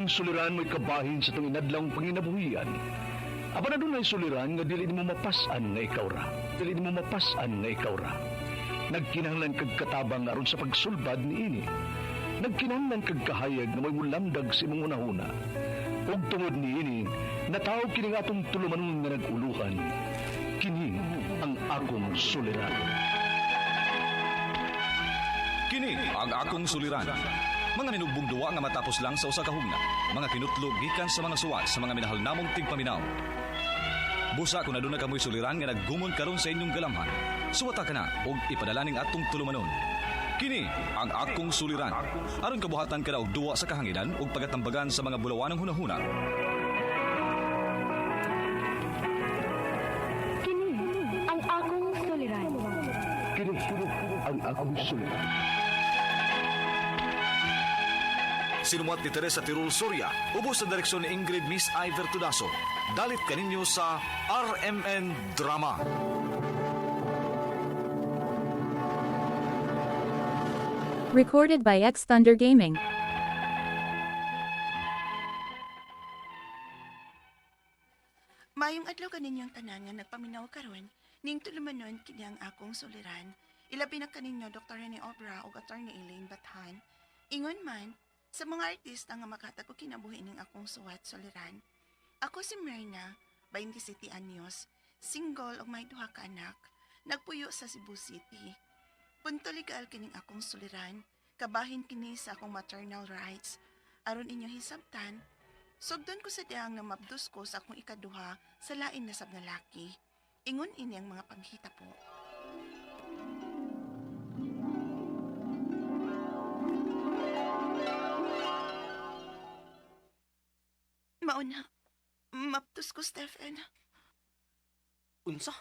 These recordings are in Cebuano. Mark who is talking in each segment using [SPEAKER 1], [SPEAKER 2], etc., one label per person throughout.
[SPEAKER 1] Ang suliran mo'y kabahin sa itong inadlang panginabuhian. Apan adunay suliran nga dili nimo mapas-an nga ikaw ra. Dili nimo mapas-an nga ikaw ra. Nagkinahanglan kag katabang aron sa pagsulbad niini. Nagkinahanglan kag kahayag nga mo'y mulamdag sa imong hunahuna. Ug tungod niini, natawag kini nga atong tulumanon nga nag-uluhan. Kini ang akong suliran.
[SPEAKER 2] Kini ang akong suliran. Mga ninugbong duwa nga matapos lang sa usa ka hugna. Mga kinutlo gikan sa mga suwat sa mga minahal namong tigpaminaw. Busa kung aduna kamoy suliran nga naggumon karon sa inyong galamhan. Suwata ka na og ipadala ning atong tulumanon. Kini ang akong suliran. Aron kabuhatan ka na og duwa sa kahanginan ug pagatambagan sa mga bulawanong hunahuna.
[SPEAKER 3] Kini ang akong suliran.
[SPEAKER 1] Kini ang akong suliran.
[SPEAKER 2] Sinumat ni Teresa Tirul Soria, ubos sa direksyon ni Ingrid Miss Iver Tudaso. Dalit kaninyo sa RMN Drama.
[SPEAKER 4] Recorded by X Thunder Gaming.
[SPEAKER 5] Mayong adlaw kaninyong tanan nga nagpaminaw karon ning tulumanon kini ang akong suliran. Ilabi na kaninyo Dr. Rene Obra ug Attorney Elaine Bathan. Ingon man sa mga artista nga makatag og kinabuhi ning akong suwat suliran. Ako si Myrna, 27 anyos, single ug may duha ka anak, nagpuyo sa Cebu City. Punto legal kining akong suliran, kabahin kini sa akong maternal rights. Aron inyo hisabtan, sugdon ko sa dihang na mabdus ko sa akong ikaduha sa lain na sab nga laki. Ingon ini ang mga panghita po. Mauna, mabdus ko, Stephen.
[SPEAKER 6] Unsa?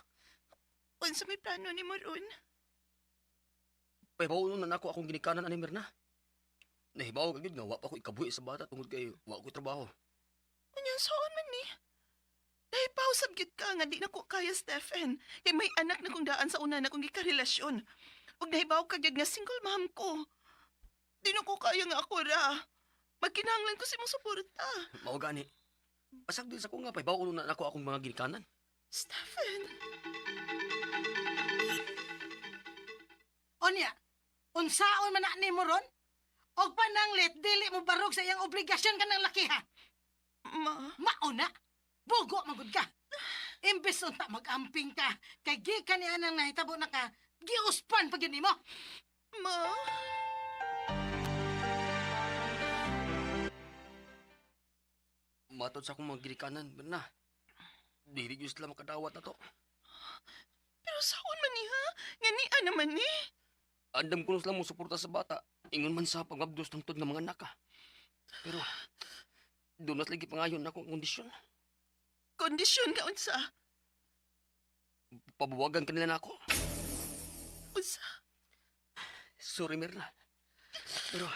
[SPEAKER 5] Unsa may plano ni Moron?
[SPEAKER 6] Pahibaw na nako akong ginikanan ani Mirna. Nahibaw ka gyud nga wa pa ko ikabuhi sa bata tungod kay wa ko trabaho.
[SPEAKER 5] Unya, saan man ni? Dahil pausap gyud ka nga di na ko kaya, Stephen. Kay may anak na kong daan sa una na kong gikarelasyon. Ug nahibaw ka gyud nga single mom ko. Di na ko kaya nga ako ra. Magkinahanglan ko sa imong suporta.
[SPEAKER 6] Mao gani. Pasag din sa ko nga pahibaw na nako akong mga ginikanan.
[SPEAKER 5] Stephen!
[SPEAKER 7] Onya, unsaon man na nimo ron? Og pananglit dili mo barog sa iyang obligasyon kanang laki ha.
[SPEAKER 5] Ma,
[SPEAKER 7] Mauna, bugo magud ka. Imbes unta mag-amping ka, kay gikan niya nang nahitabo na ka, giuspan pa gyud nimo.
[SPEAKER 5] Ma.
[SPEAKER 6] Matod sa akong mga ginikanan, Mirna. Dili gyud sila makadawat na to.
[SPEAKER 5] Pero saon man ni ha? Nga niya naman ni.
[SPEAKER 6] Andam ko na sila mo suporta sa bata. Ingon man sa pagmabdos tungtod ng mga anak ka. Pero doon na lagi pangayon na akong kondisyon.
[SPEAKER 5] Kondisyon ka unsa?
[SPEAKER 6] Pabuwagan kanila na ako.
[SPEAKER 5] Unsa?
[SPEAKER 6] Sorry, Mirna. Pero,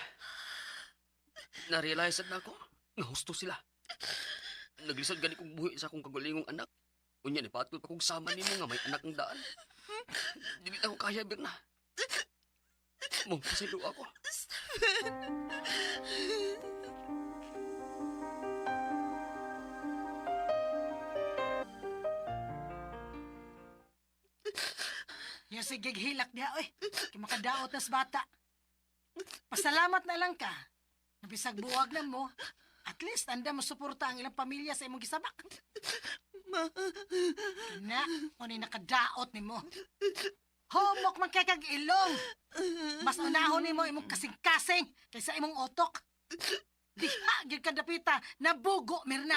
[SPEAKER 6] na-realize na ako nga husto sila. Naglisod gani kong buhi sa akong kagulingong anak. Unya, nipatol pa kong sama nimo nga may anak ng daan. Dili na ako kaya, Mirna. Mong pasilo ako.
[SPEAKER 7] Ya sige hilak diha oy. Kay makadaot na sa bata. Pasalamat na lang ka. Nabisag buwag na mo. At least anda mo suporta ang ilang pamilya sa imong gisabak.
[SPEAKER 5] Ma.
[SPEAKER 7] Na, unay nakadaot nimo. Humok man kay kag ilong. Mas unahon nimo imong kasing-kasing kaysa imong utok. Diha gyud ka dapita, nabugo Mirna.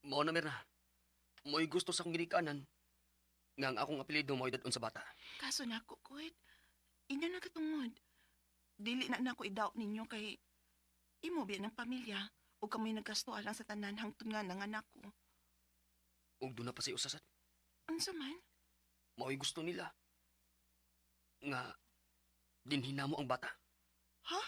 [SPEAKER 6] Mao na, Mirna. Mo'y gusto sa akong ginikanan nga ang akong apelyido mo'y dadon sa bata.
[SPEAKER 5] Kaso nako, kuwit. Inyo na katungod. Dili na nako idaw ninyo kay imo biya ng pamilya. Ug kamoy naggasto alang sa tanan hangtod nga nanganak ko.
[SPEAKER 6] Ug doon na pa say usasat.
[SPEAKER 5] Unsa man?
[SPEAKER 6] Mao'y gusto nila. Nga, dinhin namo ang bata.
[SPEAKER 5] Ha?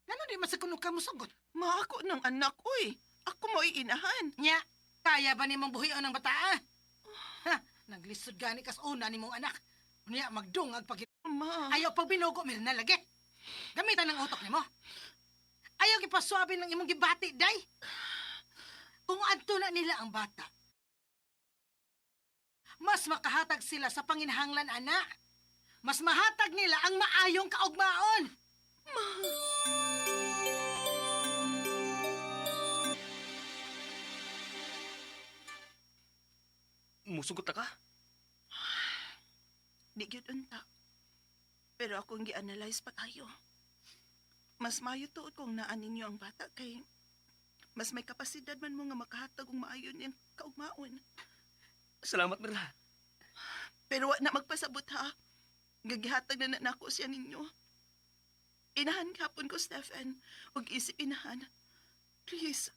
[SPEAKER 7] Ngano di man sa kuno ka mosugot?
[SPEAKER 5] Ma, ako ng anak, uy. Ako mo'y inahan.
[SPEAKER 7] Nya, kaya ba nimong buhion ang bataa? Ha, naglisod gani kas una nimong anak. Unya magdungag pag
[SPEAKER 5] Ma,
[SPEAKER 7] ayaw pag binugo Mirna lagi. Gamitan ang utok nimo. Ayaw gipaswabi ng imong gibati, day. Kung adto na nila ang bata, mas makahatag sila sa panginhanglan, ana. Mas mahatag nila ang maayong kaugmaon.
[SPEAKER 6] Musugot na ka?
[SPEAKER 5] Di gyud unta. Pero akong gi-analyze pa kayo. Mas maayo tuod kung naa ninyo ang bata kay mas may kapasidad man mo nga makahatag og maayo niyang kaugmaon.
[SPEAKER 6] Salamat, Mirna.
[SPEAKER 5] Pero wa na magpasabot ha. Gagihatag na na nako siya ninyo. Inahan gihapon ko, Stephen. Ug isip inahan. Please,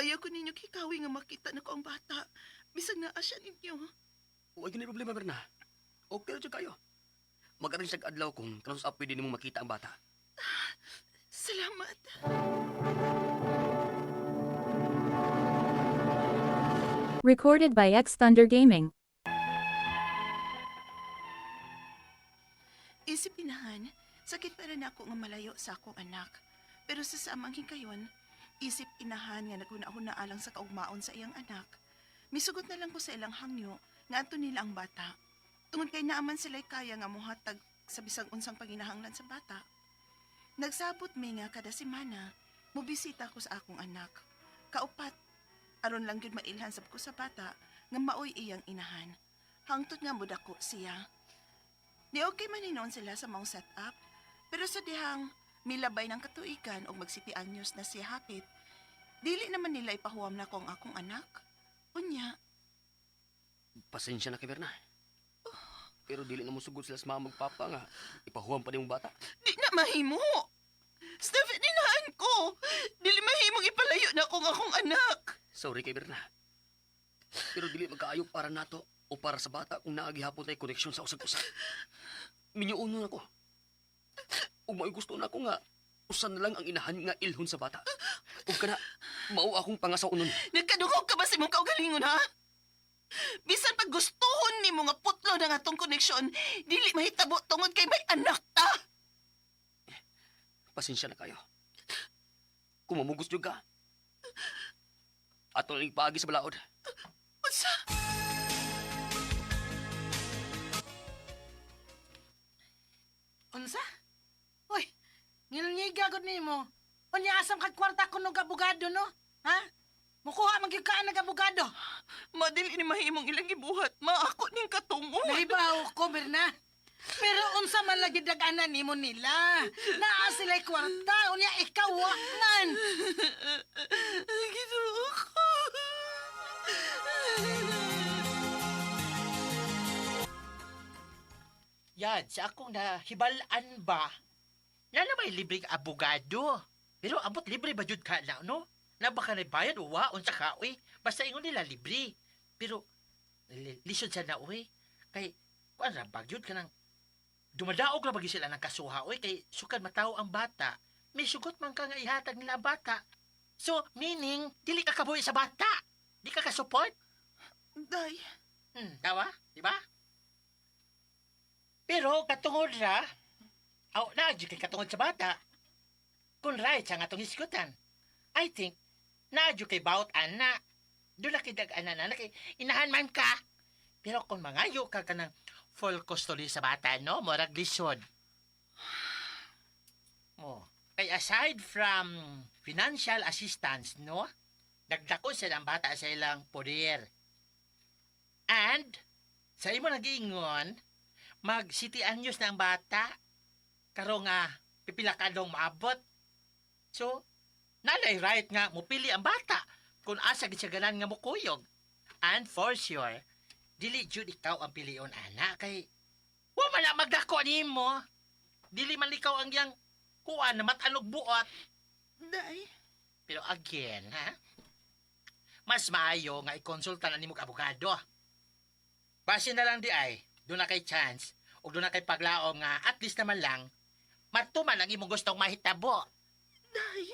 [SPEAKER 5] ayaw ko ninyo kikawi nga makita na ko ang bata. Bisag naa siya ninyo.
[SPEAKER 6] Huwag yun problema, Mirna. Okay na dyan kayo. Mag-arrange siya adlaw kung kanus up pwede nimong makita ang bata.
[SPEAKER 5] Salamat.
[SPEAKER 4] Recorded by X Thunder Gaming.
[SPEAKER 5] Isip inahan, sakit para na ako nga malayo sa akong anak. Pero sa samang hingkayon, isip inahan nga naghuna-huna alang sa kaugmaon sa iyang anak. Misugot na lang ko sa ilang hangyo nga adto nila ang bata. Tungod kay naaman sila'y kaya nga mohatag sa bisag unsang panginahanglan sa bata. Nagsabot mi nga kada semana, mobisita ko sa akong anak. Kaupat, aron lang gyud mailhan sab ko sa bata nga maoy iyang inahan. Hangtod nga modako siya. Di okay man hinoon sila sa maong setup, pero sa dihang milabay ng katuigan og magsiti anyos na siya hapit, dili naman nila ipahuwam na ko ang akong anak. Unya,
[SPEAKER 6] Pasensya na kay Mirna. Pero dili na musugot sila sa mama magpapa nga. Ipahuwam pa nimong bata.
[SPEAKER 5] di na mahimo. Stephen, inahan ko. Dili mahimong ipalayo na ko ang akong anak.
[SPEAKER 6] Sorry kay Mirna. Pero dili magkaayo para nato o para sa bata kung naagihapon tayo koneksyon sa usag-usa. Minyuuno na ko. Ug mao'y gusto na ko nga usan na lang ang inahan nga ilhon sa bata. Ug kana mao akong pangasaw-unon.
[SPEAKER 5] Nagkadungog ka ba sa imong kaugalingon, ha? Bisan pag gustuhon nimo nga putlo na nga tong koneksyon, dili mahitabo tungod kay may anak ta.
[SPEAKER 6] Pasensya na kayo. Kung mamugos jud ka, ato lang paagi sa balaod.
[SPEAKER 5] Unsa?
[SPEAKER 7] Unsa? Uy, ngilngiga gud nimo. Unya asam kag kwarta kuno og abogado no? Ha? Mukuha man gyud ka nag abogado.
[SPEAKER 5] Madili ni mahimong ilang gibuhat, ma ako ning katungod.
[SPEAKER 7] Nahibaw ko, Berna. Pero unsa man lagi dag-anan nimo nila. Naa sila'y kwarta, unya ikaw wa man.
[SPEAKER 5] Ginoo ko.
[SPEAKER 8] Yan, sa akong nahibalaan ba, na na may libreng abogado. Pero ambot libre ba jud ka na, no? Na baka nagbayad o wa, unsa ka, uy. Basta ingon nila libre. Pero, lisod sa na, uy. Kay, kuan ra ba, jud ka nang, dumadaog ra ba gyud sila ng kasuha, uy. Kay, sukad matawo ang bata. May sugot man ka nga ihatag nila ang bata. So, meaning, dili ka kabuhi sa bata. Di ka ka-support.
[SPEAKER 5] Day,
[SPEAKER 8] Tawa, di ba? Pero katungod ra, aw na jud kay katungod sa bata. Kung right sa nga atong hisgutan. I think naa jud kay bawat ana. Doon na kay dag-ana na kay inahan man ka. Pero kung mangayo ka kanang full custody sa bata, no? Murag lisod. Oh. Kay aside from financial assistance, no? Dagdako sila ang bata sa ilang poder. And, sa imo nagiingon, mag city anyos na ang bata. Karo nga, pipila ka dong maabot. So, nalay right nga mupili ang bata kung asa gid siya ganan nga mukuyog. And for sure, dili jud ikaw ang pilion ana kay wa man na magdako nimo. Dili man ikaw ang yang kuan na matanog buot.
[SPEAKER 5] Day,
[SPEAKER 8] Pero again, ha? Mas maayo nga ikonsulta na nimo abogado. Basin na lang di ay, doon na kay chance o doon na kay paglaom nga at least naman lang matuman ang imong gustong mahitabo.
[SPEAKER 5] Day.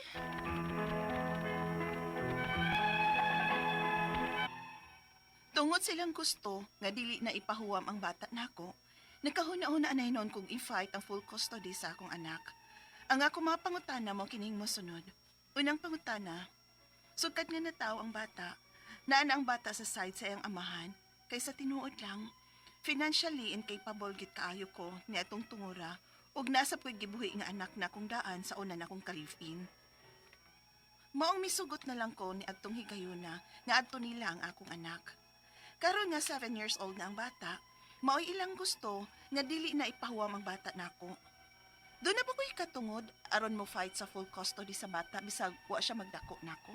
[SPEAKER 5] Tungod silang gusto nga dili na ipahuwam ang bata nako, nagkahuna-huna na noon kong i-fight ang full custody sa akong anak. Ang ako mga pangutana mo kining mosunod. Unang pangutana, sugkad nga nataw ang bata, naan ang bata sa side sa iyang amahan, kaysa tinuod lang. Financially incapable gid kaayo ko ni atong tungura ug nasa ko'y gibuhi nga anak na kong daan sa una na kong ka-live-in. Maong misugot na lang ko ni adtong higayuna nga adto nila ang akong anak. Karon nga 7 years old na ang bata, mao'y ilang gusto nga dili na ipahuwam ang bata nako. Doon na ba ko'y katungod aron mo fight sa full custody sa bata bisag wa siya magdako nako?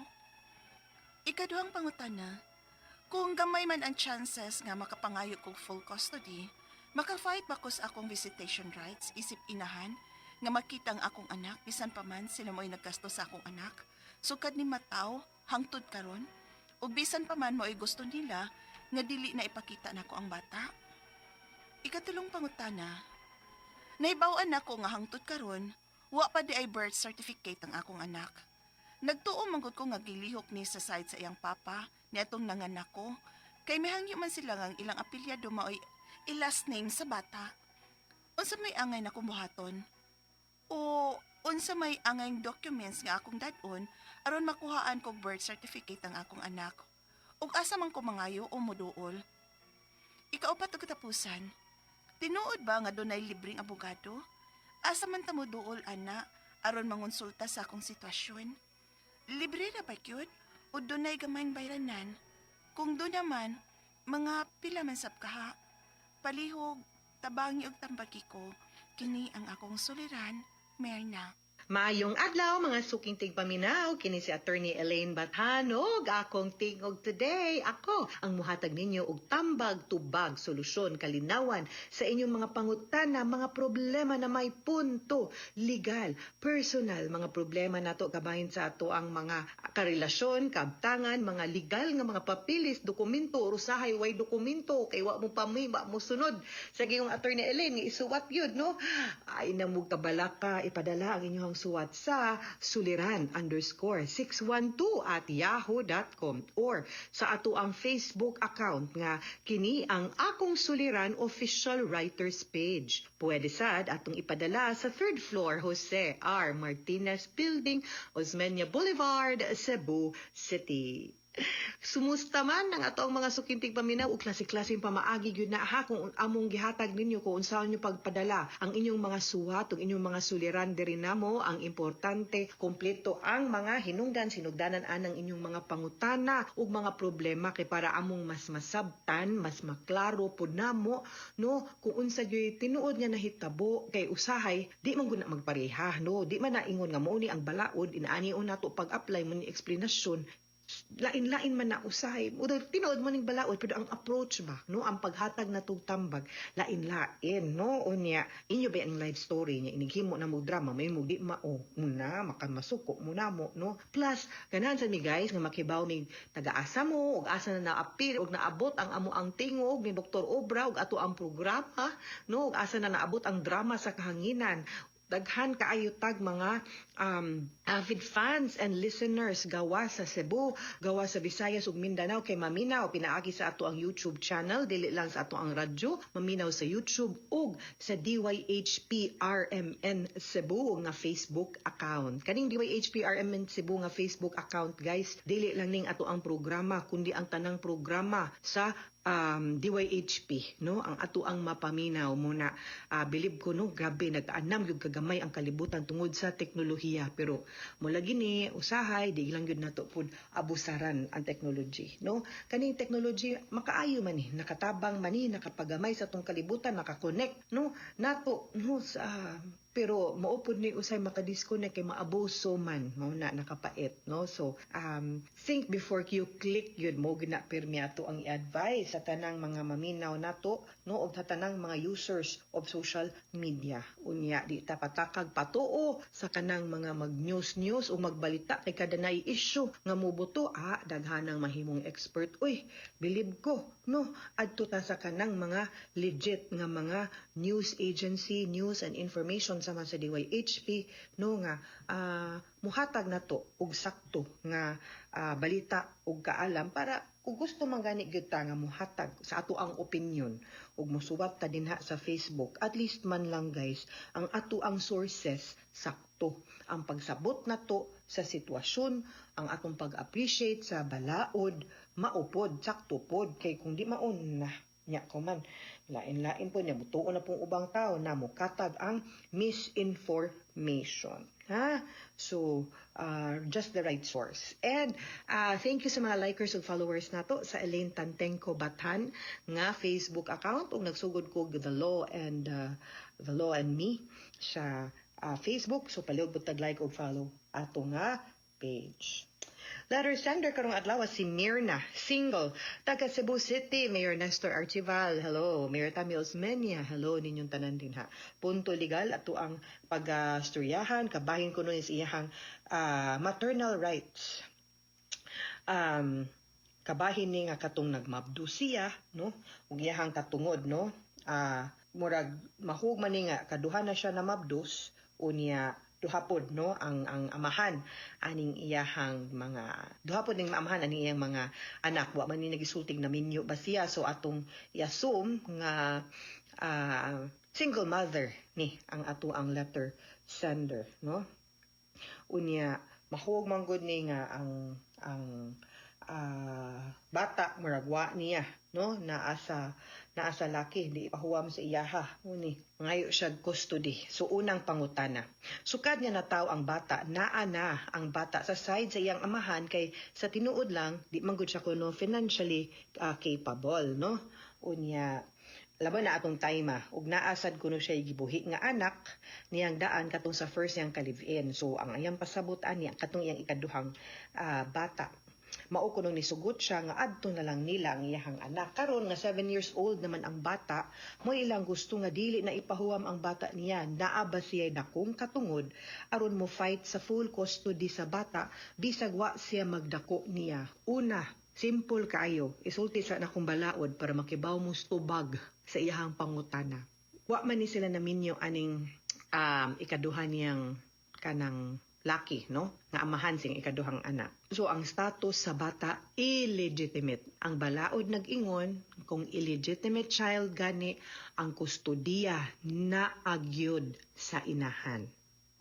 [SPEAKER 5] Ikaduhang pangutana, kung gamay man ang chances nga makapangayo kog full custody, maka-fight ba ko sa akong visitation rights isip inahan nga makita ang akong anak bisan pa man sila mo'y naggasto sa akong anak? Sukad ni mataw hangtod karon ug bisan pa man mo'y gusto nila nga dili na ipakita nako ang bata. Ikatulong pangutana, nahibaw-an nako nga hangtod karon wa pa di ay birth certificate ang akong anak. Nagtuo man gud ko nga gilihok ni sa side sa iyang papa niadtong nanganak ko kay mihangyo man sila nga ang ilang apelyado maoy i-last name sa bata. Unsa may angay na buhaton? O unsa may angay documents nga akong dad-on aron makuhaan kog birth certificate ang akong anak? Ug asa man ko mangayo o moduol? Ikaupat ug katapusan, tinuod ba nga dunay libreng abogado? Asa man ta moduol ana aron mangonsulta sa akong sitwasyon? Libre ra ba gyud o dunay gamayng bayranan? Kung doon naman, mga pila man sab kaha? Palihog, tabangi og tambagi ko, kini ang akong suliran, Merna.
[SPEAKER 9] Maayong adlaw, mga suking tigpaminaw, kini si Attorney Elaine Bathanog, akong tingog today. Ako ang muhatag ninyo og tambag tubag solusyon kalinawan sa inyong mga pangutana, mga problema na may punto legal, personal, mga problema nato kabahin sa ato ang mga karelasyon, kabtangan, mga legal nga mga papilis, dokumento, usahay way dokumento kay wa mo pami, wa mo sunod sa giyong Attorney Elaine nga isuwat yun, no? Ay namug kabalaka, ipadala ang inyong suwat sa suliran_612@yahoo.com or sa ato ang Facebook account nga kini ang Akong Suliran Official Writers Page. Pwede sad atong ipadala sa third floor, Jose R. Martinez Building, Osmeña Boulevard, Cebu City. Sumusta man ang ato ang mga sukintig paminaw ug klase-klaseng pamaagi gyud na ha kung among gihatag ninyo kung unsaon nyo pagpadala ang inyong mga suwat ug inyong mga suliran diri namo. Ang importante, kompleto ang mga hinungdan, sinugdanan anang inyong mga pangutana ug mga problema kay para among mas masabtan, mas maklaro pud namo, no, kung unsa gyud tinuod nga nahitabo, kay usahay di man gud na magpareha, no? Di man naingon nga mao ni ang balaod, inaani nato pag-apply mo ni eksplanasyon, lain-lain man na usahay. O tinuod mo ning balaod pero ang approach ba, no, ang paghatag na tambag lain-lain, no? Unya, inyo ba ang life story niya inighimo na mo drama, may mo di mao muna makamasuko mo na mo, no? Plus ganahan sa mi guys nga makibaw mig taga-asa mo ug asa na naapil ug naabot ang amo ang tingog ni Dr. Obra ug ato ang programa, no, ug asa na naabot ang drama sa kahanginan. Daghan kaayo tag mga avid fans and listeners gawa sa Cebu, gawa sa Visayas ug Mindanao kay maminaw pinaagi sa ato ang YouTube channel, dili lang sa ato ang radyo, maminaw sa YouTube ug sa DYHPRMN Cebu nga Facebook account. Kaning DYHPRMN Cebu nga Facebook account, guys, dili lang ning ato ang programa kundi ang tanang programa sa DYHP, no, ang ato ang mapaminaw muna. Bilib ko, no, grabe nag-anam gyud kagamay ang kalibutan tungod sa teknolohiya, pero mula gini usahay di lang gyud nato pud abusaran ang technology, no? Kaning technology makaayo man ni, nakatabang man ni, nakapagamay sa atong kalibutan, nakakonect, no, nato, no, sa Pero mao pud ni usay makadisconnect kay maabuso man, mao na nakapait, no? So think before you click yun mo gina pirmi ato ang i-advise sa tanang mga maminaw nato, no, og sa tanang mga users of social media. Unya di ta patakag patuo sa kanang mga mag-news news o magbalita kay kada naay issue nga mobuto, daghanang mahimong expert, uy, bilib ko, no? Adto ta sa kanang mga legit nga mga news agency, news and information sama sa DYHP, no, nga muhatag nato og sakto nga balita ug kaalam para kung gusto man gani gyud ta nga muhatag sa ato ang opinion ug mosuwat ta dinha sa Facebook, at least man lang, guys, ang ato ang sources sakto ang pagsabot nato sa sitwasyon, ang atong pag-appreciate sa balaod maupod sakto pod, kay kung di maon na nya ko man lain-lain po niya butuon na pong ubang tao na mokatag ang misinformation, ha. So just the right source. And thank you sa mga likers ug followers nato sa Elaine Tantengco Bathan nga Facebook account ug nagsugod ko The Law and Me sa Facebook. So palihog tag like ug follow ato nga page. Letter sender karong adlaw si Mirna, single, taga Cebu City. Mayor Nestor Archival, hello. Mayor Tami Osmeña, hello ninyong tanan din ha. Punto legal ato ang pag-istoryahan, kabahin ko nun is iyahang maternal rights. Kabahin ni nga katong nagmabdo siya, no? Ug iyahang katungod, no? Murag mahug man ni nga kaduha na siya na mabdos, unya duha pod, no, ang amahan aning iyahang mga duha pod ning amahan aning iyang mga anak. Wa man ni nagisultig na minyo ba siya, so atong i-assume nga single mother ni ang ato ang letter sender, no? Unya mahuog man gud ni nga ang bata murag wa niya, no, naa sa laki, di ipahuwam sa iyaha uni ngayo siya custody. So unang pangutana, sukad nga nataw ang bata, naa na ang bata sa side sa iyang amahan, kay sa tinuod lang di man gud siya kuno financially capable, no? Unya laban na atong time ug naa sad kuno siya gibuhi nga anak niyang daan katong sa first niyang ka-live-in. So ang iyang pasabot ani katong iyang ikaduhang bata, mao kuno nisugot siya nga adto na lang nila ang iyahang anak karon nga 7 years old naman ang bata. Mo ilang gusto nga dili na ipahuwam ang bata niya. Naa ba siya dakong katungod aron mo fight sa full custody sa bata bisag wa siya magdako niya? Una, simple kaayo, isulti sa nakong balaod para makibaw mo tubag sa iyahang pangutana. Wa man ni sila naminyo aning ikaduha niyang kanang laki, no, nga amahan sing ikaduhang anak. So ang status sa bata, illegitimate. Ang balaod nag-ingon kung illegitimate child gani, ang kustodiya naa gyud sa inahan,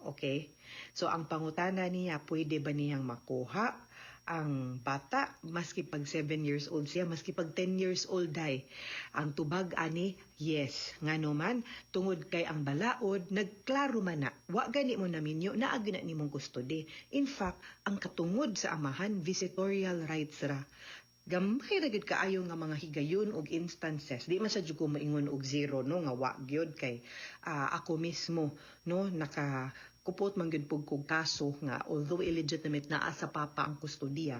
[SPEAKER 9] okay? So ang pangutana niya, pwede ba niyang makuha ang bata maski pag 7 years old siya, maski pag 10 years old day? Ang tubag ani, yes. Ngano man, tungod kay ang balaod nagklaro man na wa gani mo naminyo, naa gyud na nimong custody. In fact, ang katungod sa amahan, visitorial rights ra. Gamay ra gyud kaayo nga mga higayon og instances. Di man sa jud ko maingon og zero, no, nga wa gyud, kay ako mismo, no, naka kupot man gyud pug kog kaso nga although illegitimate, naa sa papa ang kustodiya,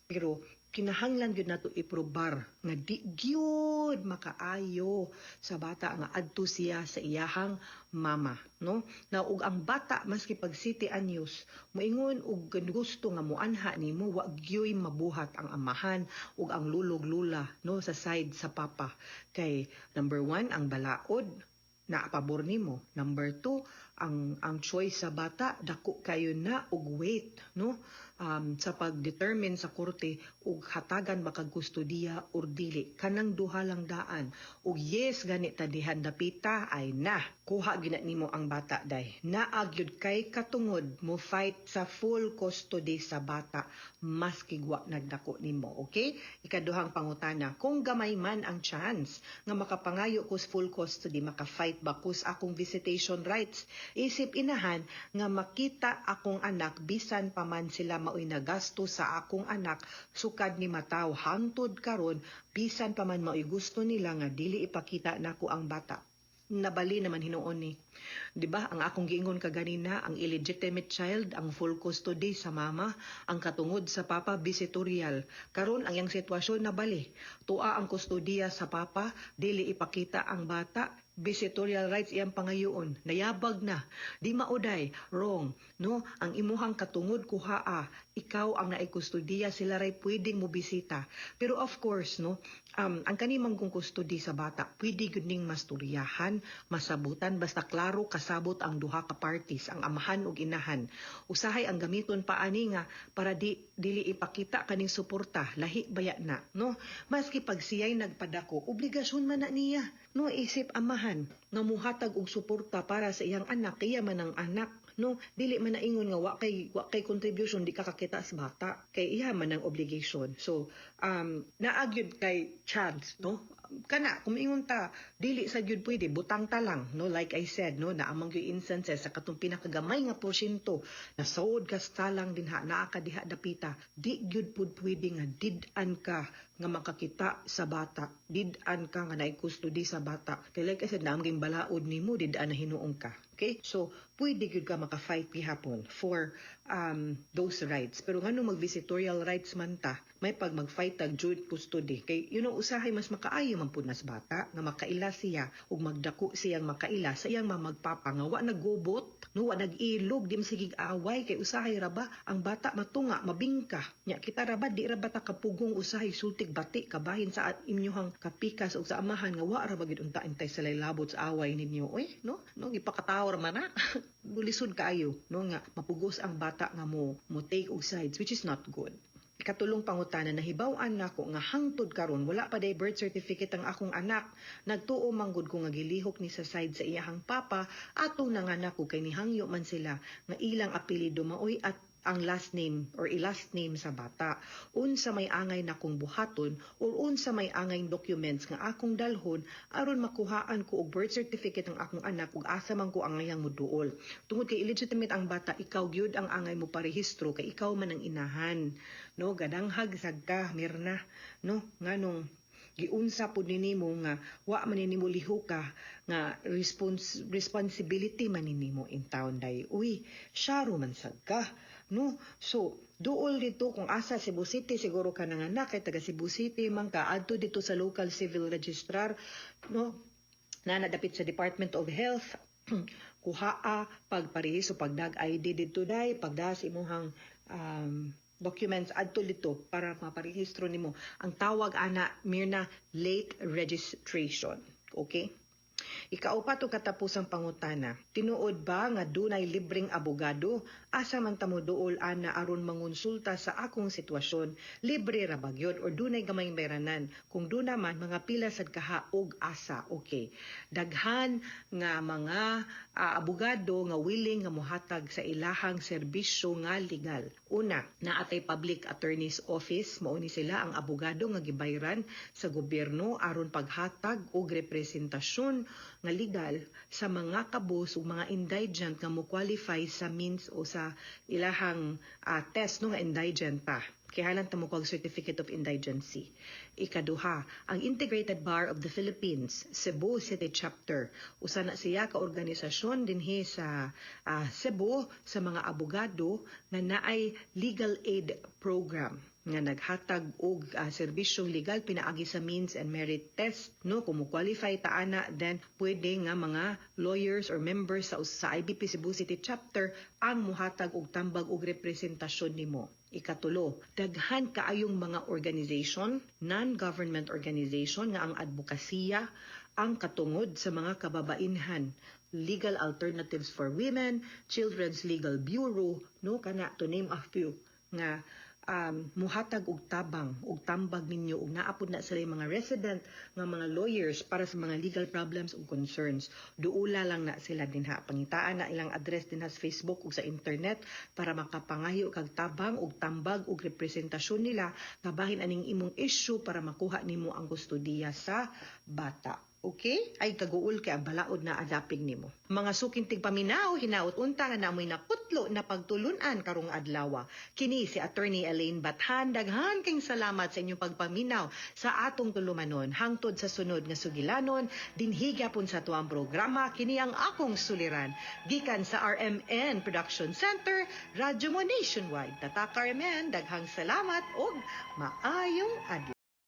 [SPEAKER 9] pero kinahanglan gyud nato iprobar nga di gyud makaayo sa bata nga adto siya sa iyahang mama, no? Na ug ang bata maski pag siyete anyos moingon og gusto nga moanha nimo, wa gyoy mabuhat ang amahan ug ang lulog lula, no, sa side sa papa, kay number one, ang balaod na pabor nimo. Number two, ang choice sa bata dako kayo na og weight, no, sa pag-determine sa korte ug hatagan ba kag kustodiya or dili. Kanang duha lang daan. Ug yes gani ta dihan dapita ay na kuha gina nimo ang bata day. Naa gyud kay katungod mo fight sa full custody sa bata maski wa nagdako nimo. Okay? Ikaduhang pangutana, kung gamay man ang chance nga makapangayo ko sa full custody, maka-fight ba ko sa akong visitation rights? Isip inahan nga makita akong anak bisan pa man sila maoy nagasto sa akong anak sukad ni mataw hangtod karon, bisan pa man maoy gusto nila nga dili ipakita nako ang bata. Nabali naman hinuon ni. 'Di ba? Ang akong giingon kaganina, ang illegitimate child, ang full custody sa mama, ang katungod sa papa visitorial. Karon ang iyang sitwasyon nabali. Tua ang kustodiya sa papa, dili ipakita ang bata, visitorial rights iyang pangayoon. Nayabag na. Di mauday, wrong, no? Ang imuhang katungod kuhaa, ikaw ang naay kustodiya, sila ray pwedeng mobisita. Pero of course, no, ang kanimang kung custody sa bata, pwede gyud ning masturyahan, masabutan, basta klaro kasabot ang duha ka parties, ang amahan ug inahan. Usahay ang gamiton pa ani nga para di dili ipakita kaning suporta, lahi baya na, no? Maski pag siya'y nagpadako, obligasyon man na niya, no, isip amahan nga muhatag og suporta para sa iyang anak, kaya man ang anak, no? Dili man na ingon nga wa kay contribution, di ka kakita sa bata, kay iya man ang obligation. So naa gyud kay chance, no? Kana kung ingon ta dili sa gyud pwede, butang ta lang, no? Like I said, no, naa man gyud instances sa katong pinakagamay nga porsyento na suod ka sa talang dinha, naa ka diha dapita, di gyud pud pwede nga did-an ka nga makakita sa bata, did-an ka nga naay custody sa bata, kay like I said, naa man balaod nimo, did-an na hinuon ka. Okay, so pwede gyud ka maka-fight gihapon for those rights. Pero ngano mag-visitorial rights man ta, may pag mag-fight tag joint custody, kay usahay mas makaayo man pud nas bata nga makaila siya ug magdako siyang makaila sa iyang mamagpapa nga wa nagubot, no, wa nag-ilog, di masigig away, kay usahay ra ba ang bata matunga, mabingka nya. Kita ra ba, di ra ba ta kapugong usahay sultig bati kabahin sa inyuhang kapikas ug sa amahan nga wa ra ba gid unta intay sa labot sa away ninyo, oy, no? No, gipakatawo ra man na. Bulisod kaayo, no, nga mapugos ang bata nga mo take og sides, which is not good. Ikatulong pangutana: nahibaw-an nako nga hangtod karon wala pa day birth certificate ang akong anak. Nagtuo manggod ko nga gilihok ni sa side sa iyahang papa atong nanganak ko kay nihangyo man sila nga ilang apelyido maoy at ang last name or i-last name sa bata. Unsa may angay nakong buhaton or unsa may angay documents nga akong dalhon aron makuhaan ko og birth certificate ang akong anak ug asa man ko angayang moduol? Tungod kay illegitimate ang bata, ikaw gyud ang angay mo parehistro kay ikaw man ang inahan. No, gadanghag sad ka, Mirna, no? Nganong giunsa pud ni nimo nga wa man ni nimo lihuka nga responsibility man ni nimo in town day. Uy, syaro man sad ka, no? So duol dito kung asa, Cebu City siguro ka nanganak kay taga Cebu City man ka, adto dito sa local civil registrar, no, na nadapit sa Department of Health. Kuhaa pagparehistro, pagdag ID dito day, pagdas imuhang documents adto dito para maparehistro nimo. Ang tawag ana, Mirna, late registration. Okay. Ikaupat o katapusang pangutana: tinuod ba nga dunay libreng abogado? Asa man ta moduol ana aron mangonsulta sa akong sitwasyon? Libre ra ba gyud or dunay gamay bayranan? Kung duna man, mga pila sad kaha og asa? Okay. Daghan nga mga abogado nga willing nga mohatag sa ilahang serbisyo nga legal. Una, naatay Public Attorney's Office, mao ni sila ang abogado nga gibayran sa gobyerno aron paghatag og representasyon nga legal sa mga kabus ug mga indigent nga mo qualify sa means o sa ilahang test, no, nga indigent pa. Kinahanglan ta mo og certificate of indigency. Ikaduha, ang Integrated Bar of the Philippines, Cebu City Chapter. Usa na siya ka organisasyon dinhi sa Cebu sa mga abogado nga naay legal aid program nga naghatag og serbisyong legal pinaagi sa means and merit test, no? Kung mo-qualify ta ana, then pwede nga mga lawyers or members sa IBP Cebu City Chapter ang muhatag og tambag og representasyon nimo. Ikatulo, daghan kaayong mga organization, non-government organization nga ang advokasya ang katungod sa mga kababainhan. Legal Alternatives for Women, Children's Legal Bureau, no, kana to name a few nga muhatag og tabang og tambag ninyo ug naa pod na sila yung mga resident nga mga lawyers para sa mga legal problems ug concerns. Duula lang na sila dinha. Pangitaan na ilang address dinha sa Facebook ug sa internet para makapangayo kag tabang og tambag og representasyon nila kabahin aning imong issue para makuha nimo ang kustodiya sa bata. Okay? Ay kaguol kay ang balaod na adapig nimo. Mga suking tigpaminaw, hinaot unta nga namoy nakutlo na pagtulunan karong adlaw. Kini si Attorney Elaine Bathan, daghan kayong salamat sa inyong pagpaminaw sa atong tulumanon hangtod sa sunod nga sugilanon dinhi gyapon sa atuang programa kini ang akong suliran gikan sa RMN Production Center, Radyo Mo Nationwide. Tatak RMN, daghang salamat ug maayong adlaw.